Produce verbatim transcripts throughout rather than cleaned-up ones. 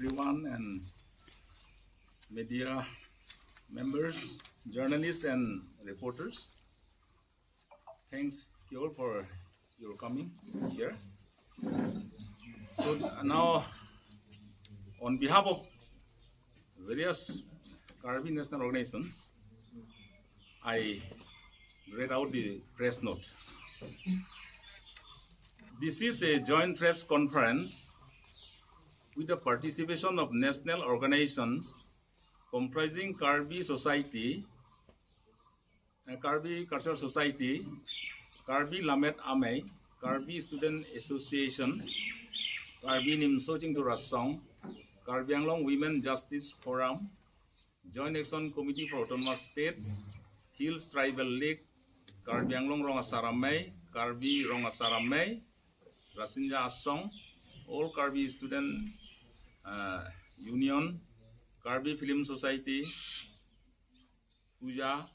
Everyone and media members, journalists and reporters. Thanks you all for your coming here. So now, on behalf of various Karbi national organizations, I read out the press note. This is a joint press conference with the participation of national organizations comprising Karbi Society, uh, Karbi Cultural Society, Karbi Lammet Amei, Karbi Student Association, Karbi Nimso Chingthur Asong, Karbi Anglong Women Justice Forum, Joint Action Committee for Autonomous State, Hills Tribal League, Karbi Anglong Rong Asar Amei, Karbi Rong Asar Amei, Rasinja Asong, All Karbi Student, uh, Union, Karbi Film Society, Puja,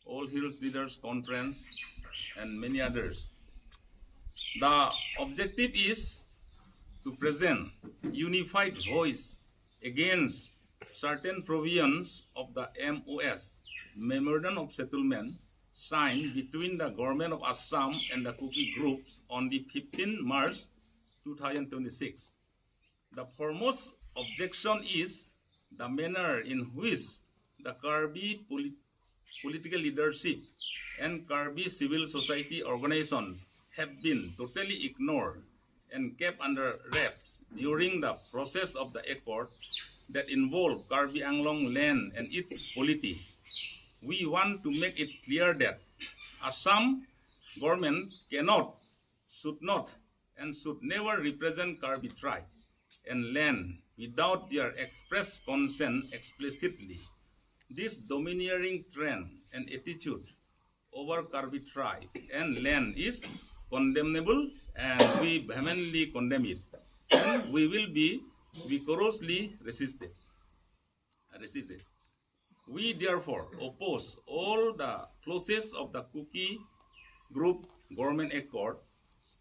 All Hills Leaders Conference, and many others. The objective is to present unified voice against certain provisions of the M O S, Memorandum of Settlement, signed between the Government of Assam and the Kuki groups on the fifteenth March two thousand twenty-six. The foremost objection is the manner in which the Karbi polit- political leadership and Karbi civil society organizations have been totally ignored and kept under wraps during the process of the accord that involve Karbi Anglong land and its polity. We want to make it clear that Assam government cannot, should not, and should never represent Karbi tribe and land without their express consent explicitly. This domineering trend and attitude over Karbi tribe and land is condemnable, and we vehemently condemn it. And we will be vigorously resisted. Resisted. We therefore oppose all the clauses of the Kuki group government accord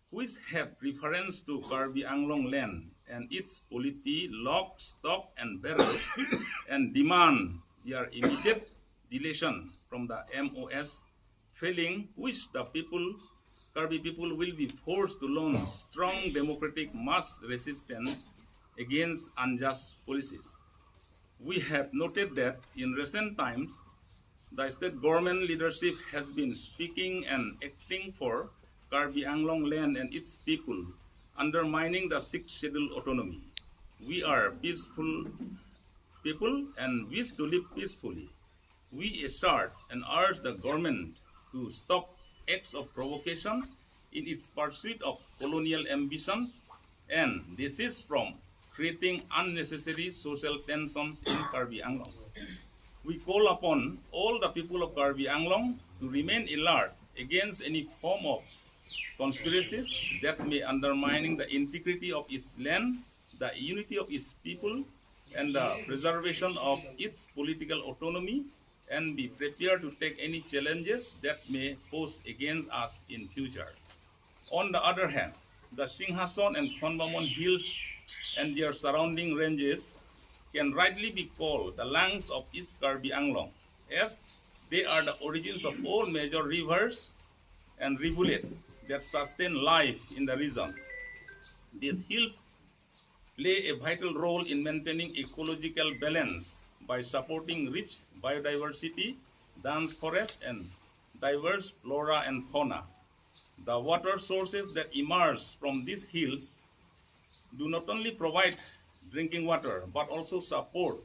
which have reference to Karbi Anglong land and its polity lock, stock and barrel and demand their immediate deletion from the M O S, failing which the people, Karbi people will be forced to launch strong democratic mass resistance against unjust policies. We have noted that in recent times, the state government leadership has been speaking and acting for Karbi Anglong land and its people, undermining the Sixth Schedule autonomy. We are peaceful people and wish to live peacefully. We assert and urge the government to stop acts of provocation in its pursuit of colonial ambitions and desist from creating unnecessary social tensions in Karbi Anglong. We call upon all the people of Karbi Anglong to remain alert against any form of conspiracies that may undermining the integrity of its land, the unity of its people, and the preservation of its political autonomy, and be prepared to take any challenges that may pose against us in future. On the other hand, the Singhason and Khonbamon Hills and their surrounding ranges can rightly be called the lungs of East Karbi Anglong, as they are the origins of all major rivers and rivulets that sustain life in the region. These hills play a vital role in maintaining ecological balance by supporting rich biodiversity, dense forest, and diverse flora and fauna. The water sources that emerge from these hills do not only provide drinking water but also support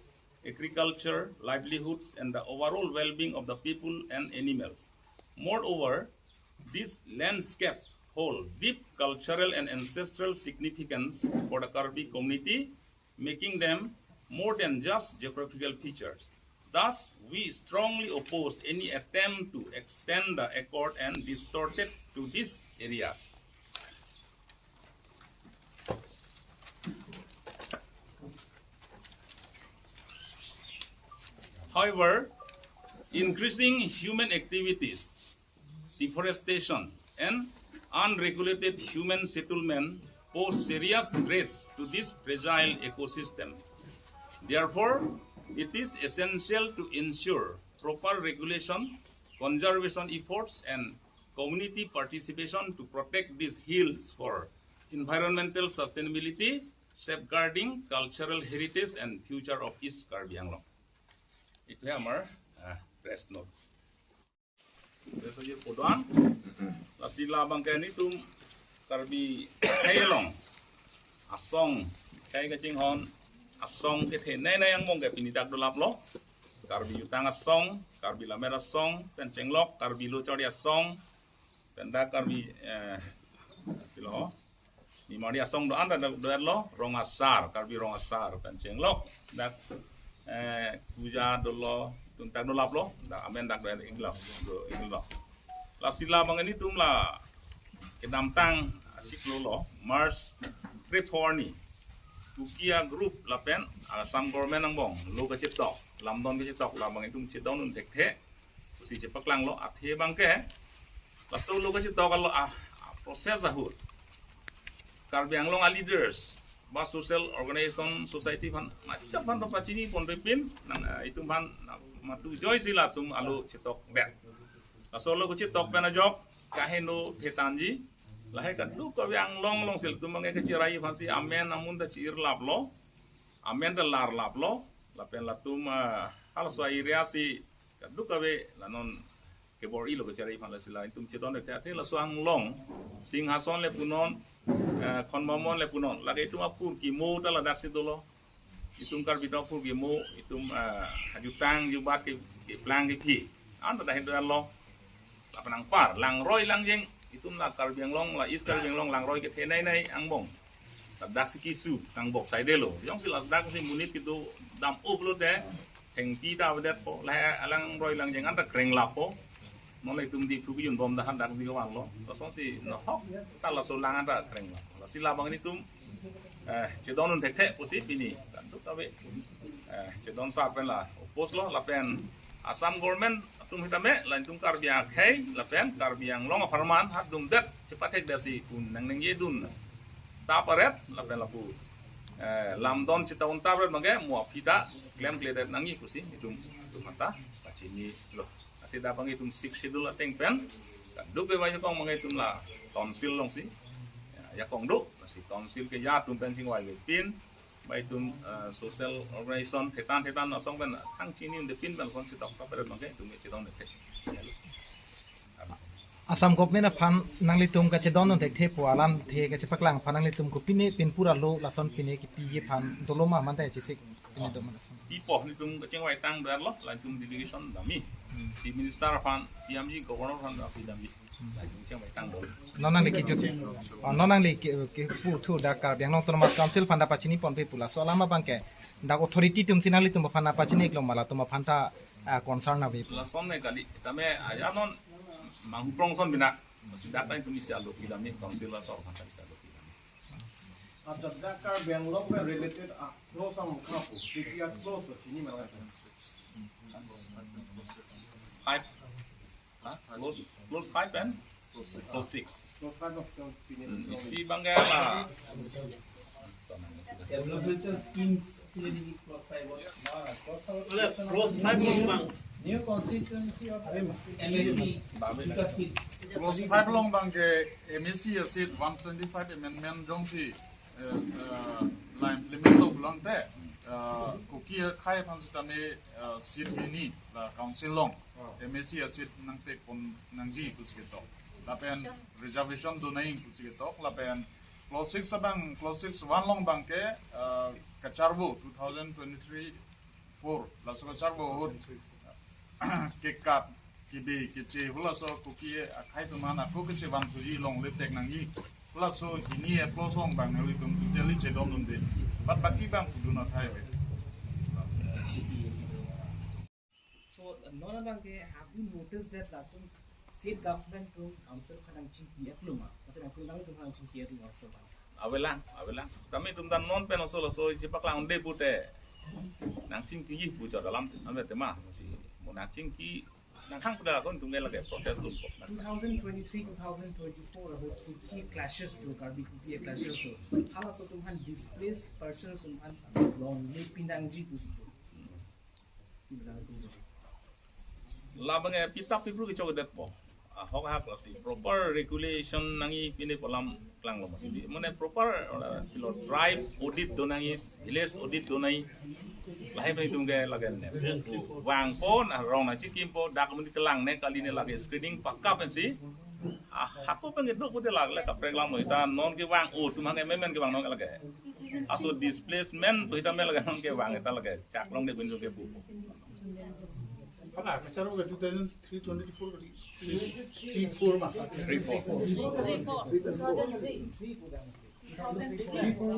agriculture, livelihoods, and the overall well-being of the people and animals. Moreover, this landscape hold deep cultural and ancestral significance for the Karbi community, making them more than just geographical features. Thus, we strongly oppose any attempt to extend the accord and distort it to these areas. However, increasing human activities, deforestation, and unregulated human settlement pose serious threats to this fragile ecosystem. Therefore, it is essential to ensure proper regulation, conservation efforts, and community participation to protect these hills for environmental sustainability, safeguarding cultural heritage, and future of East Karbi Anglong. Itu ya, Amar, ah, press note. Press note itu doang. Lasi labang ke nelitum Karbi akhei along asong, akhei kachinghon asong kethenei nei angbong ke pini dak dolaplo. Karbi Jutang Asong, Karbi Lammet Asong pen chenglok, Karbi Lochari Asong, pen dak Karbi, eh, pilo, Nimardi Asong do-an ta do-, doetlo, Rong Asar, Karbi Rong Asar pen chenglok, dak, eh, Kuja dolo, itum dak dolaplo, dak amen dak doet iklo, do iklo. Lasi labang nelitum la kedamtang achiklo lo, March krepho arni, Kuki a-group lapen Assam government angbong lo kachetok, lamdon kachetok, labang itum chedondun thekthe pusi chepaklanglo. Athe abang ke laso lo kachetok alo a, a-process ahut Karbi Anglong a-leaders ba social organization, society aphan, machap aphan to pachini ponpe pin, nang, eh, itum aphan, nang, matu joisi latum alo chetokdet. Laso lo kachetok pen ajok kaheno thetanji. Lahai kadokave anglong along si latum abang ke kacherai aphansi amen amun ta chi-irlaplo, amen ta larlaplo, lapen latum, ah, halaso a-area si kadokave la non kebor-ilo kacherai aphan. Lasi la itum chedon thekthe, laso anglong, Singhason le punon, eh, Khonbamon le punon, lake itum apurkimo ta ladaksi dolo. Itum Karbi atum apurkimo, itum, eh, jutang jubat ke, keplang kephi, anta dah itu lo. Lapen anpar Langroi Langjeng, itum la Karbi Anglong, la East Karbi Anglong Langroi kethenei nei angbong, ladaksi keso kangbok saidelo. Jongsi ladak si monit kedodam uplo te, thengpi ta avedetpo, la Langroi Langjeng anta krenglappo. Non la itum Diphu kejun bom dahan dak di kawan lo. Lasonsi nahok ta laso lang anta krenglappo. Lasi labang nelitum, eh, chedondun thekthe pusi pini kadokave, eh, chedon sar pen la oppose lo, lapen Assam government atum sitame la itum Karbi akhei lapen Karbi Anglong apharman hadum det chepathekdetsi pu nangningjedun ta paret lapen lapu, eh, lamdon chita-un ta paret abang ke mo aphi ta klemkledet nangji pusi itum, itum aphanta pachinilo. Athe dak abang itum Sixth Schedule ateng pen kadokave ajakong abang itum la council alongsi, ya, ajakong do, lasi council ke ya atum pen chingvaive pin, ba itum, eh, social organization thetan thetan asong pen thang chini unde pin pen kon chetok ta paret abang ke itum chedon thekthe. Assam government aphan nanglitum kachedondun thekthe pu alamthe kachepaklang aphan nanglitum kopine pin pura lo lason pine kepiji aphan dolo ma manta chesik pine do ma lason. Pipo, nelitum kachingvai tangdetlo, la itum delegation damji. Hmm. Chief Minister aphan, P M ji, Governor aphan, api damji. Hmm. La itum chingvai tangdetlo. Non nangli kejut, oh, non nangli ke, ke pu thu dak Karbi Anglong Autonomous Council aphan dak pachini ponpe pu laso alam abang ke dak authority atumsi nanglitum aphan dak pachini iklo ma latum aphanta, ah, concern ave pu. Lason ne kali, tame aja non manghuprong son bina. Masi dak nelitum isi alopi damji, council asor aphanta isi alopi damji. Acha, dak Karbi Anglong pen related a-clause amukha pu, treaty a-clause lo chini ma? Five. Ha? Clause, clause five and clause six. Clause five of the treaty. Hmm, isi abang ke la. Developmental schemes, clause five. Clause five along abang. New constituency of M A C. Babe. Clause five along abang ke M A C a-seat one twenty-five amendment jongsi, eh, eh, la implement lo pulote, eh, Kuki akhei aphan sitame, eh, seat hini la council along M A C a-seat nangpek pon nangji pusi ketok. Lapen reservation do nangji pusi ketok. Lapen clause six abang, clause six one along abang ke, eh, kacharvo two thousand twenty-three four, laso kacharvo ahut kekat, kebe, keche, halaso Kuki akhei atum aphan ako kechevanthuji longle tek nangji. Halaso hini a-clause along abang nelitum totally chedondunde. But baki abang pudun athai ave. So, non abang ke, have you noticed that latum state government atum council aphan nangchingki akluma? Mate nangtum nangtum aphan nangchingki akluma, so abang? Avelang, avelang. Tame itum ta non pen oso laso chepaklangde pute nangchingkiji pu chot alam, ame tema, masi mo nangchingki Nang hang pada akun tunggal lagi protest lumpok. Two thousand twenty-three, two thousand twenty-four about Kuki clashes to, Karbi Kuki clashes to. Halaso atum aphan displaced persons atum aphan longle pinangji pusi. Labang e pitap pipru kechok detpo. Ahok hak lasi proper regulation nangji pine pu alam klanglo mati. Mane proper, uh, pilo tribe audit do nangji, village audit do nangji. Lahai pen itum ke lake ne. Vangpo, na rong nangchekimpo, dak muni kelang ne kali ne lake screening pakka pensi. Ah, hako pen kedo pute lake kaprek lam lo, ita non kevang o atum hang ke memen kevang non lake. Laso displacement pu ita me lake non kevang ita lake. Chaklong de bin ke bu. Hala, kacharo ke two thousand three twenty-four ke three four ma. Three four. Three four. Three four.